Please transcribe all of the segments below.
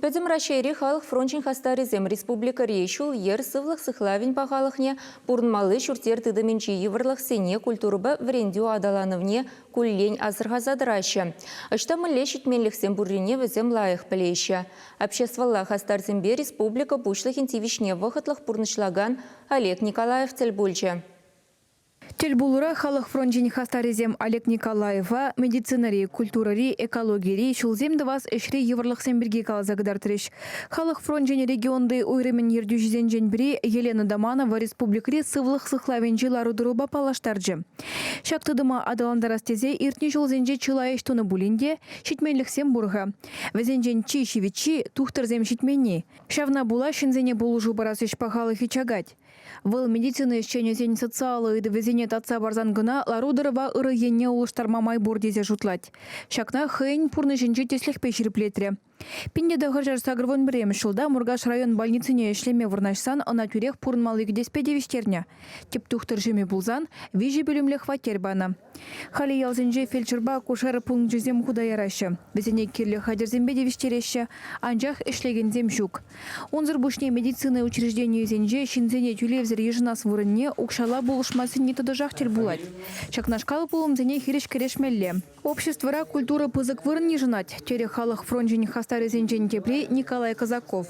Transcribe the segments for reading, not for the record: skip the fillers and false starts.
Пӗтӗм Раҫҫейри халӑх фрончӗн хастарӗсем республикӑри ҫул-йӗр, сывлӑх сыхлавӗн пахалӑхне, пурӑнмалли ҫурт-йӗр тытӑмӗнчи йывӑрлӑхсене, культурӑпа вӗрентӳ аталанӑвне куллен асӑрхаса тӑраҫҫӗ. Ӑҫта мӗнле ҫитменлӗхсем пуррине вӗсем лайӑх пӗлеҫҫӗ. Обществӑлла хастарсемпе республика Пуҫлӑхӗн тивӗҫне вӑхӑтлӑх пурнӑҫлакан Олег Николаев тӗл пулчӗ. Тӗлпулура Халӑх фрончӗн хастарӗсем Олег Николаева медицинӑри, культурӑри, экологири, ҫулсем тӑвас ӗҫри йывӑрлӑхсем пирки каласа кӑтартрӗҫ. Халӑх фрончӗн регионти уйрӑмӗн ертӳҫисенчен пӗри Елена Доманова республикӑри сывлӑх сыхлавӗнчи лару-тӑрупа паллаштарчӗ. Ҫак тытӑма аталантарас тесе иртнӗ ҫулсенче чылай ӗҫ тунӑ пулин те ҫитменлӗхсем пур-ха. Вӗсенчен чи ҫивӗччи, тухтӑрсем ҫитменни. Ҫавна пула ҫынсене пулӑшу парас ӗҫ пахалӑхӗ чакать. Вӑл медицина ӗҫченӗсен социаллӑ ыйтӑвӗсене татса парсан кӑна лару-тӑрӑва ырӑ енне улӑштарма май пур тесе шутлать. Ҫакна хӑйӗн пурнӑҫӗнчи тӗслӗхпе ҫирӗплетрӗ. 1981 ҫулта Муркаш район больницине ӗҫлеме вырнаҫсан ӑна тӳрех пурӑнмалли кӗтеспе тивӗҫтернӗ. Тӗп тухтӑр ҫумӗ пулсан виҫӗ пӳлӗмлӗ хваттер панӑ. Халӗ ялсенче фельдшерпа акушер пункчӗсем хута яраҫҫӗ. Вӗсене кирлӗ хатӗрсемпе тивӗҫтереҫҫӗ, анчах ӗҫлекенсем ҫук. Унсӑр пуҫне медицина учрежденийӗсенче ҫынсене тӳлевсӗр йышӑнас вырӑнне укҫалла пулӑшма сӗнни тӑтӑшах тӗл пулать. Ҫакнашкал пулӑмсене хирӗҫ кӗрешмелле. Обществӑра культура пысӑк вырӑн йышӑнать, терӗ халӑх фрончӗн хастарӗсенчен тепри Николай Казаков.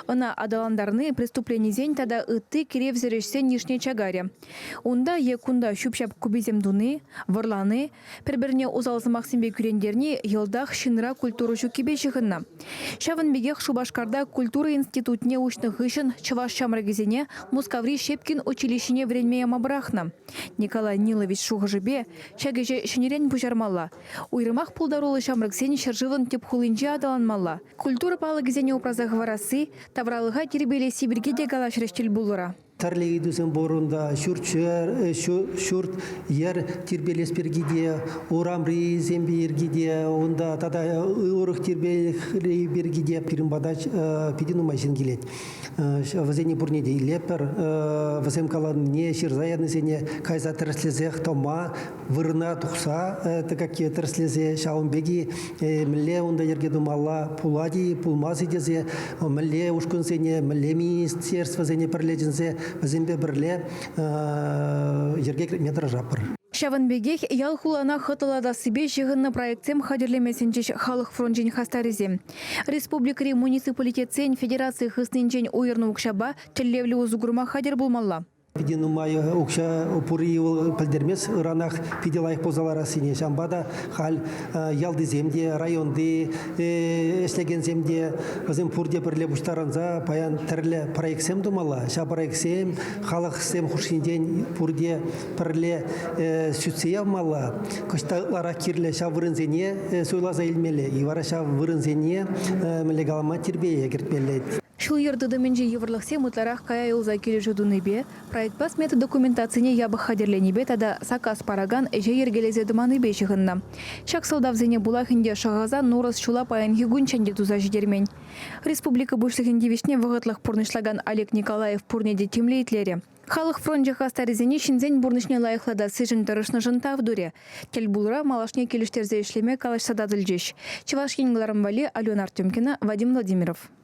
Ӑна аталантарни преступленисен тата ытти киревсӗр ӗҫсен йышне чакарӗ. Унта е кунта ҫӳп-ҫап куписем туни, вӑрлани, пӗр-пӗрне усал сӑмахсемпе кӳрентерни йӑлтах ҫынра культура ҫуккипе ҫыхӑннӑ. Ҫавӑн пекех Шупашкарта культура институтне уҫнӑ хыҫҫӑн чӑваш ҫамрӑкӗсене Мускаври Щепкин училищине вӗренме яма пӑрахнӑ. Николай Нилович шухӑшӗпе, ҫак ӗҫе ҫӗнӗрен пуҫармалла. Уйрӑмах пултаруллӑ ҫамрӑксен ҫӗршывӑн тӗп хулинче аталанмалла. Культура палӑкӗсене упраса хӑварасси, тавралӑха тирпейлесси пирки те калаҫрӗҫ тӗлпулура. Тӗрлӗ ыйтусем пур унта. Ҫурт-йӗр тирпейлес пирки те, урамрисем пирки те, унта тата урӑх тирпейлӗхри пирки те пирӗн пата питӗ нумай ҫын килет. Вӗсене пурне те илетпӗр. Вӗсем каланине, ҫырса янисене кайса тӗрӗслесех тӑма, вырӑна тухса тӑкакки тӗрӗслесе ҫавӑн пек-и мӗнле унта йӗрке тумалла пулать-и, пулмасть-и тесе мӗнле ушкӑнсене, мӗнле министерствӑсене пӗрле чӗнсе вӗсемпе пӗрле йӗрке кӗртме тӑрӑшатпӑр. Ҫавӑн пекех ял-хулана хӑтлӑлатассипе ҫыхӑннӑ проектсем хатӗрлеме сӗнчӗҫ Халӑх фрончӗн хастарӗсем. Республикӑри муниципалитетсен федераци хыснинчен уйӑрнӑ укҫапа тӗллевлӗ усӑ курма хатӗр пулмалла. Питӗ нумай укҫа пурри вӑл пӗлтермест, ыранах питӗ лайӑх пулса ларассине. Ҫавӑнпа та халь ялтисем те, районти ӗҫлекенсем те вӗсем пурте пӗрле пуҫтарӑнса паян тӗрлӗ проектсем тумалла. Ҫав проектсем халӑхсем хушшинчен пурте пӗрле сӳтсе явмалла. Кӑҫта ытларах кирлӗ ҫав вырӑнсене суйласа илмелле. И вара ҫав вырӑнсене мӗнле калама тирпее кӗртмелле. Ҫул-йӗр тытӑмӗнчи йывӑрлӑхсем ытларах кая юлса килӗшӳ тунипе, проектпа смета документацине япӑх хатӗрленипе тата саккас паракан ӗҫе йӗркелесе тӑманнипе ҫыхӑннӑ. Ҫак сӑлтавсене пулах ӗнтӗ Шӑхасан Нурӑс ҫула паянхи кунччен те туса ҫитермен. Республика Пуҫлӑхӗн тивӗҫне вӑхӑтлӑх пурнӑҫлакан Олег Николаев пурне те тимлӗ итлерӗ. Халӑх фрончӗ хастарӗсене ҫынсен пурнӑҫне лайӑхлатассишӗн тӑрӑшнӑшӑн тав турӗ. Тӗлпулура малашне килӗштерсе ӗҫлеме калаҫса татӑлчӗҫ. Чӑваш Ен кӑларӑм валли Алена Артемкина, Вадим Владимиров.